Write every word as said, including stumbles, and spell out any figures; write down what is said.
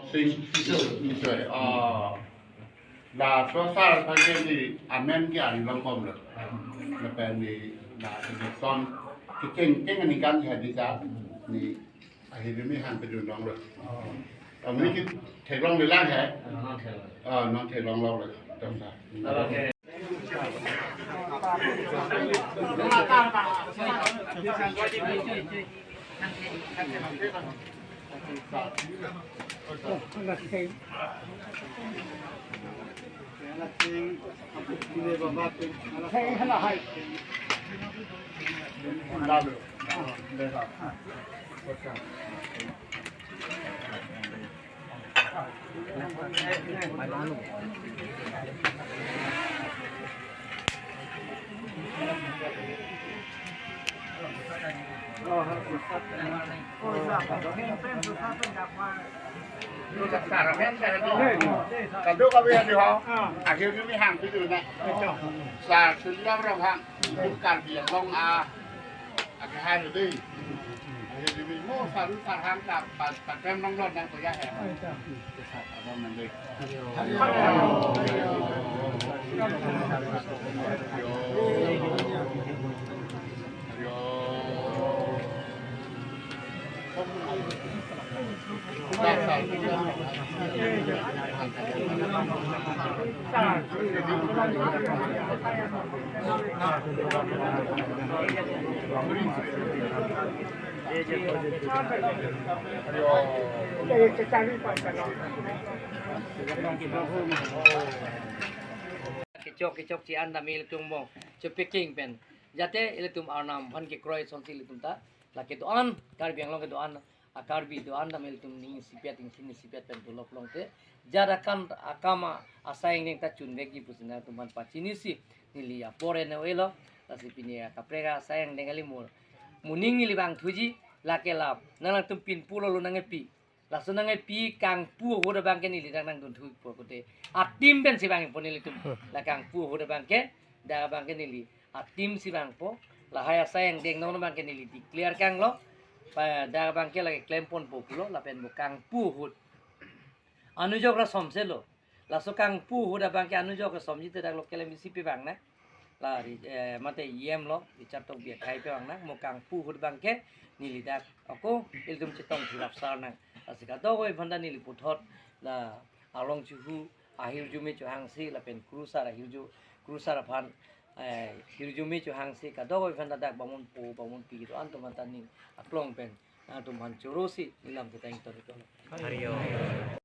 Sing, sorry. Ah, laso sar aphan ke neli amen ke ari longbomlo. Lapen neli la election kecheng kecheng aningkan hedi sar neli ahirjume hang pedun longlo. Kami ke theklonglelang he. Ah, non theklong longlo. Tong sar. Kadokave hedi ho. Ahirjume hang pitu na. Sar Surjya Ronghang. Karbi Anglong a. Ake hai lo dei. Ahirjume mo saru sarhang ta pa, patem longlon nang koya he. Abang nang dei. Kechok kechokche an dam ilitum mo chepeking pen, jate ilitum arnam aphan kekroi asonsi ilitum ta, lake do-an, Karbi Anglong kedo-an, a Karbi do-an dam ilitum ning isipet, ingchin isipet pen dolok longte, jat akan akam a asai angdeng ta chunvekji pusi nangtum aphan pachinisi neli apor eno elo. Lasi pini akaprek asai angdeng kali mo, moning ili vangthuji, lake lap nangtum pinpu lolo nangkepi. Laso nangkepi kangpu ahut abang ke neli dak nangdunthupo kote. A team pensi vangpo nelitum. La kangpu ahut abang ke, dak abang ke neli a team si vangpo. Lahai asai angdeng non abang ke neli declare kanglo. Pa dak abang ke lake klemponpo pulo, lapen bo kangpu ahut anujok ra somselo. Laso kangpu ahut abang ke anujok ra somji te dak lo kelem isi pe vang na. La ri, eh, mate E M lo, Richard Tokbi akhai pe vang na, mo kangpu ahut abang ke neli dak ako ilitum chetong thurap sar nang. Lasi kadokave aphan ta neli puthot la arlong chuhu ahirjume chuhangsi lapen kurusar ahirju, kurusar aphan, eh, hirjume chuhangsi kadokave aphan ta dak bamunpo bamunpi do-an atum aphan ta ning aklong pen nangtum aphan chorosi neli lam chetang ton iklo. Hari Om.